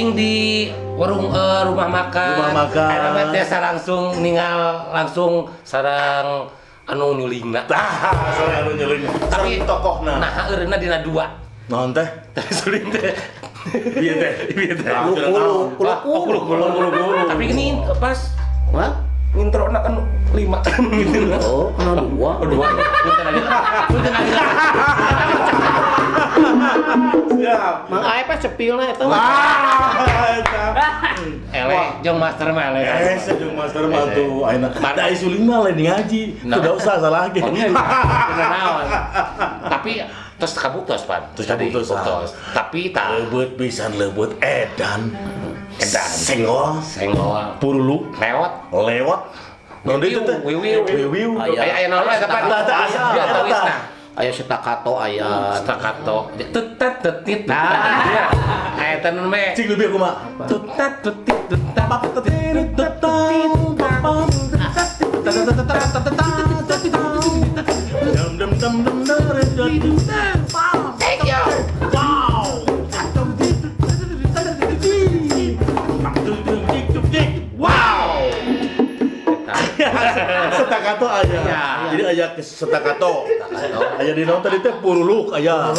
Syuting di warung rumah makan. Rumah makan. Ayeuna mah tiasa langsung ningal langsung sareng anu nyulingna. Tah, sareng anu nyuling. Tapi Sareng tokohna. Nah, eureunna dina dua. Naon teh? Tapi suling teh. Bieu teh. Bieu teh. Kulu kulu Oh, kulu Kulu kulu kulu. Tapi ini pas Hah? introna kan 5 gitu. Oh, kena dua. Oh, dua. Punten aja. Punten aja. Siap. Mang Aep mah cepilna eta mah. Ah, eta. Ele, jeung master mah ele. Eh, jeung master mah tuh ayeuna. Da suling mah lain ngaji. Nah. Tidak usah salah ge. Oh, iya, bener naon. Tapi terus kabuktos pan. Terus kabuktos, ah. Kabuktos. Tapi tak Lebeut pisan lebeut edan. Edan. Senggol. Senggol. Purulu. Lewat. Lewat. Naon deui teh? Wiwiu. Wiwiu. Aya. Aya aya naon eta pan. Tah, tah, asa. Dia tawisna. Aya staccato aya. Staccato. Tetat tetit. Nah. Aya teh nun me. Cing lebih kumaha? Tetat tetit tetat. Thank you. Wow. Staccato aya. Jadi aya ke staccato. Aya di naon tadi teh puruluk aya.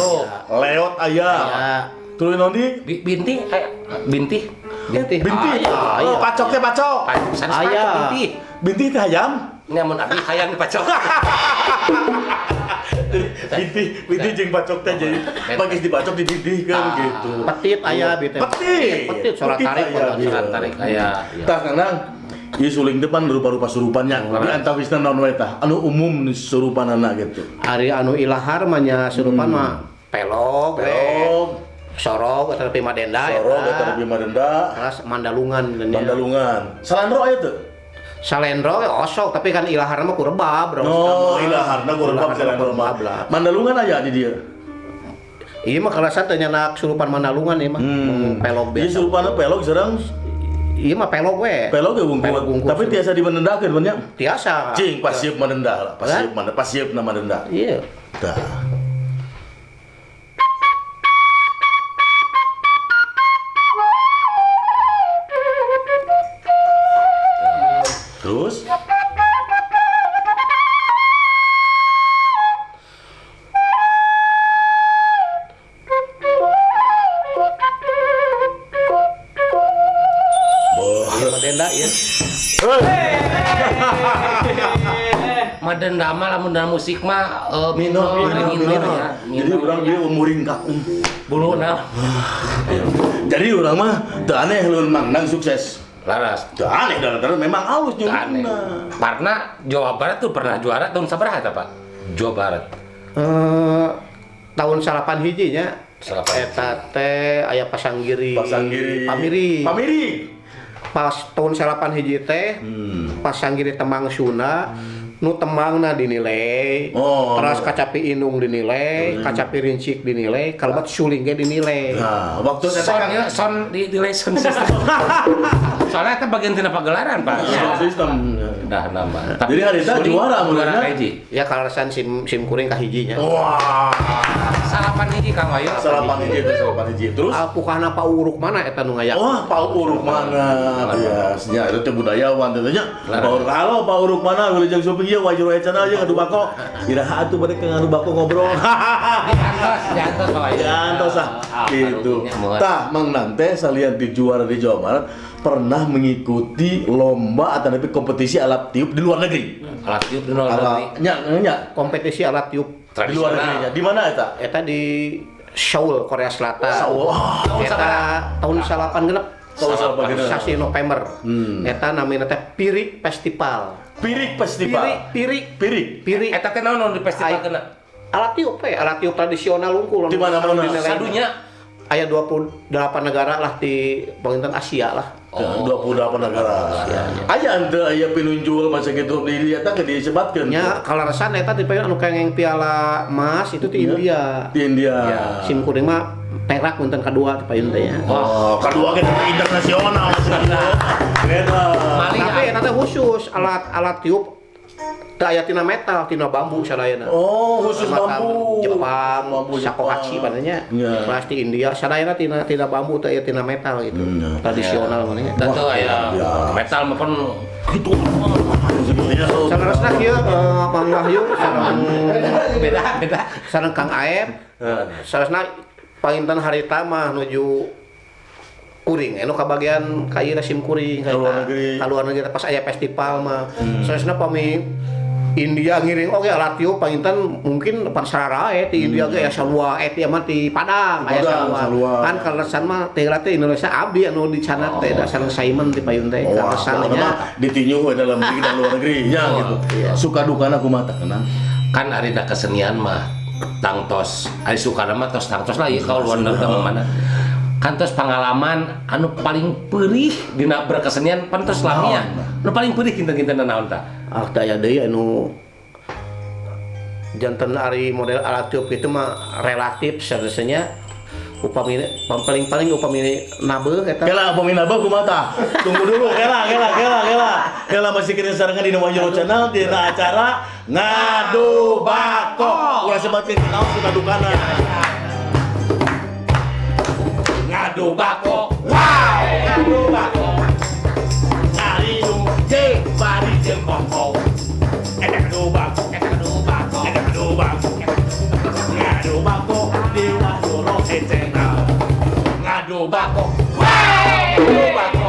Leot aya. Aya. Tuluy naon di? Bintih aya bintih. Bintih. Bintih. Aya. Oh, pacok teh pacok. Sanes Aya. pacok bintih. Bintih teh hayam. Ini amun abi hayang dipacok. Bintih, bintih jeung pacok teh jadi bagis dipacok dibintihkeun gitu. Petit aya bintih. Petit. Petit surat tarik Petit aya, Surat tarik aya. Tah Kang, ieu suling teh pan rupa-rupa surupannya. Di antawisna naon wae tah? Anu umum surupanana gitu. Ari anu ilahar mah nya surupan mah pelog, Pelog, sorog atau lebih madenda sorog eta lebih madenda, Terus mandalungan dan ya. mandalungan. Salandro aya teu? Salendro we osok tapi kan ilahar mah ku rebab bro. Oh, ilaharna ku rebab salandro mah. Mandalungan aya di dieu. Iya mah kalasan teh nyanak surupan mandalungan ieu mah. Pelog Ieu biasa. surupanna pelog sareng Ieu mah pelog we. pelog ge Pelog wungkul. wungkul. Tapi tiasa dimendendahkeun mun nya. Tiasa. Cing pasieup mandendah lah, pasieup mandendah, pasieup na mandendah. Iya. Tah. Terus? Ieu madenda ieu. Madenda mah lamun dina musik mah Minor, minor, minor. ya. Jadi orang dia muringkak. Bulu nah. Jadi orang mah teu aneh leun Mang Nang sukses. Laras. Teu aneh dan memang alus Teu aneh. nyulingna. Karena Jawa Barat tuh pernah juara tahun sabaraha eta, Pak? Jawa Barat. Tahun salapan hiji nya. Salapan hiji. Eta teh aya Pasanggiri. Pasanggiri. Pamiri. Pamiri. Pas tahun salapan hiji teh Pasanggiri tembang Sunda nu tembangna dinilai. Oh. Terus kacapi indung dinilai, kacapi rincik dinilai, kalebat suling ge dinilai. Nah, waktu eta Son kan ya, son di lesson system. Soalnya eta bagian tina pagelaran, Pak. sound system. Dah nama. Jadi hari itu suling juara juara mulanya. kahiji. Ya kalasan sim kuring kahijinya. Wah, Salapan hiji Kang Wayu. salapan hiji itu salapan hiji. Terus Alpukahna Pak Uruk mana eta nu ngayak? wah, Pak Uruk mana? Biasanya itu teh budayawan tentunya. Pak Uruk, halo Pak Uruk mana? Wilujeng Suping ieu wajur wae cenah aja ngadu bako. Iraha atuh bade ke ngadu bako ngobrol. Diantos, diantos Pak Wayu. Diantos ah. Gitu. Tah, Mang Nang teh salian di juara di Jawa Barat pernah mengikuti lomba atau tapi kompetisi alat tiup di luar negeri. Alat tiup di luar negeri. Alat nya nya Kompetisi alat tiup di luar negerinya. Di mana eta? eta di Seoul, Korea Selatan. Seoul. Oh. Eta tahun salapan genep. Tahun salapan genep. Sasi November. Eta namina teh Pirik Festival. Pirik Festival. Pirik, Pirik, Pirik. Pirik. Eta teh naon di festival kena? Alat tiup we, alat tiup tradisional unggul. Di mana-mana. Sadunya Aya 28 negara lah di penginten Asia lah. Oh. 28 negara. Aya henteu aya pinunjul masa gitu di eta ke disebatkeun. Nya kalaresan eta di anu kengeng piala emas itu di India. Di India. Sim kuring mah perak punten kadua di payun teh nya. Oh, kedua kita internasional maksudnya. Beda. Mali Tapi eta teh khusus alat-alat tiup Teu aya tina metal, tina bambu sadayana. Oh, khusus bambu. Jepang, Bambu Shakuhachi Jepang. padanya. Iya. Pasti India sadayana tina tina bambu teu aya tina metal gitu. Tradisional mana nya. Tentu aya Ya. metal mah pun Gitu. Saleresna kieu Mang Wahyu sareng beda beda. sareng Kang Aep. Saleresna panginten harita mah nuju kuring anu kabagian ka ieu sim kuring Ka luar negeri. Ka luar negeri pas aya festival mah. Saleresna pami India ngiring oge alat tiup panginten mungkin pan sararae ti India ge aya sarua ti mah ti Padang aya Padang, sarua. sarua. Kan kaleresan mah teh teh Indonesia abdi anu di sana teh da sareng Simon ti payun teh Wah, kaleresan pokoknya nya. mah ditinju we dalam negeri dan luar negeri ya gitu. Suka dukana kumaha tah kenang? Kan ari kesenian mah tangtos, ari sukana mah tos tangtos lah ieu ka luar negeri mah mana. Kantos pengalaman anu paling perih dina berkesenian pan tos lami ya. Nu paling perih kinten-kinten naon tah? Ah daya deui anu janten ari model alat tiup itu mah relatif seharusnya upami paling-paling upami nabeuh eta. Kela upami nabeuh kumaha tah? Tunggu dulu, kela kela kela kela. Kela masih kena sarengan di Wahyu Channel dina acara Ngadu Bako. Ulah sebatkeun naon suka dukana. Ngadu bako. Wow, ngadu bako. Ngariung je bari jeung kongko. Eta ngadu bako, Eta ngadu bako. eta ngadu bako. Ngadu bako di Wahyu Channel. Ngadu bako. Wow, ngadu bako.